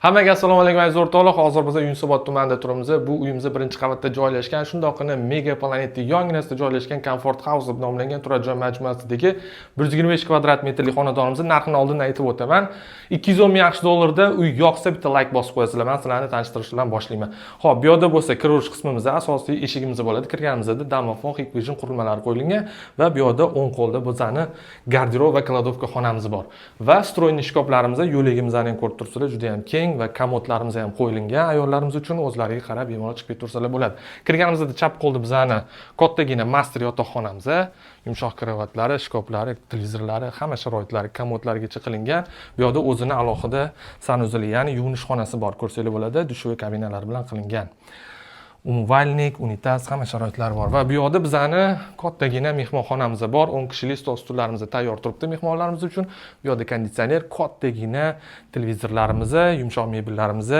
Hammaga assalomu alaykum, aziz o'rtoqlar. Hozir biz Yunusobod tumanida turibmiz. Bu uyimiz birinchi qavatda joylashgan, shundoqqina Mega Planetni yonginasida joylashgan Comfort House deb nomlangan turar joy majmuasidagi 125 kvadrat metrli xonadonimizni narxini oldindan aytib o'taman. 210 ming AQSh dollarida. Uy yoqsa, bitta like bosib qo'yasizlar. Men sizlarni tanishtirish bilan boshlayman. Xo'p, bu yoqda bo'lsa kiraverish qismimizda asosiy eshigimiz bo'ladi. Kirganimizda domofon, Hikvision qurilmalari qo'yilgan va bu yoqda o'ng qo'lda bizani garderob va кладовка xonamiz bor. Va встроенный shkaflarimiz, yo'lagimizni ham ko'rib turibsizlar, juda ham keng va komodlarimiz ham qo'yilgan ayollarimiz uchun, o'zlariga qarab bemalol chiqib ketaversalar bo'ladi. Kirganimizda chap qo'lda bizani kattagina master yotoqxonamiz, yumshoq kravatlari, shkaflari, televizorlari, hamma sharoitlari, komodlargacha qilingan. Bu yoqda o'zini alohida санузел i, ya'ni yuvinish xonasi bor, ko'rsanglar bo'ladi, душевой kabinalari bilan qilingan. Умывальник, unitaz, hamma sharoitlari bor va bu yoqda bizani kattagina mehmonxonamiz bor. 10 kishilik stol stullarimiz tayyor turibdi mehmonlarimiz uchun. Bu yoqda konditsioner, kattagina televizorlarimiz, yumshoq mebellarimiz,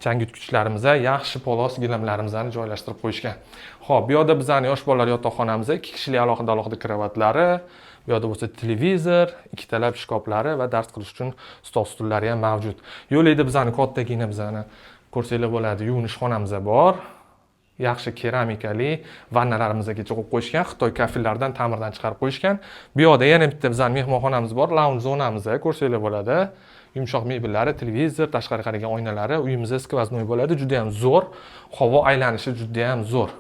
changyutgichlarimiz, yaxshi polos gilamlarimizni joylashtirib qo'yishgan. Xo'p, bu yoqda bizani yosh bolalar yotoqxonamiz, 2 kishilik alohida alohida kravatlari, bu yoqda bo'lsa televizor, ikkitalab shkaflari va dars qilish uchun stol stullari ham mavjud. Yo'lakda bizani kattagina, bizani ko'rsanglar bo'ladi, yuvinish xonamiz bor. Yaxshi keramikali vannalarimizgacha qo'yib qo'yishgan, Xitoy kafellaridan ta'mirdan chiqarib qo'yishgan. Bu yoqda yana bitta bizani mehmonxonamiz bor, lounge zonamiz, ko'rsanglar bo'ladi. Yumshoq mebellari, televizor, tashqari qaragan oynalari, uyimizda сквозной bo'ladi, juda ham zo'r. Havo aylanishi juda ham zo'r.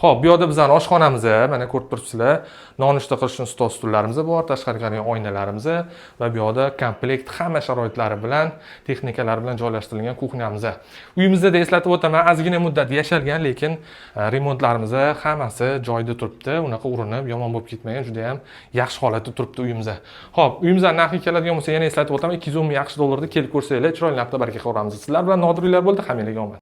Xo'p, bu yoqda bizani oshxonamiz, mana ko'rib turibsizlar. Nonushta qilish uchun stol stullarimiz bor, tashqari qaragan oynalarimiz va bu yoqda komplekt hamma sharoitlari bilan, texnikalari bilan joylashtirilgan кухня miz. Uyimizda da eslatib o'taman, ozgina muddat yashalgan, lekin remontlarimiz hammasi joyida turibdi. Unaqa urinib, yomon bo'lib ketmagan, juda ham yaxshi holatda turibdi uyimiz. Xo'p, uyimizning narxiga keladigan bo'lsa, yana eslatib o'taman, 210 ming AQSh dollarida. Kelib ko'rsanglar, chiroyli narxda baraka qilamiz. Sizlar bilan Nodir Uylar bo'ldi, hammanglarga omad.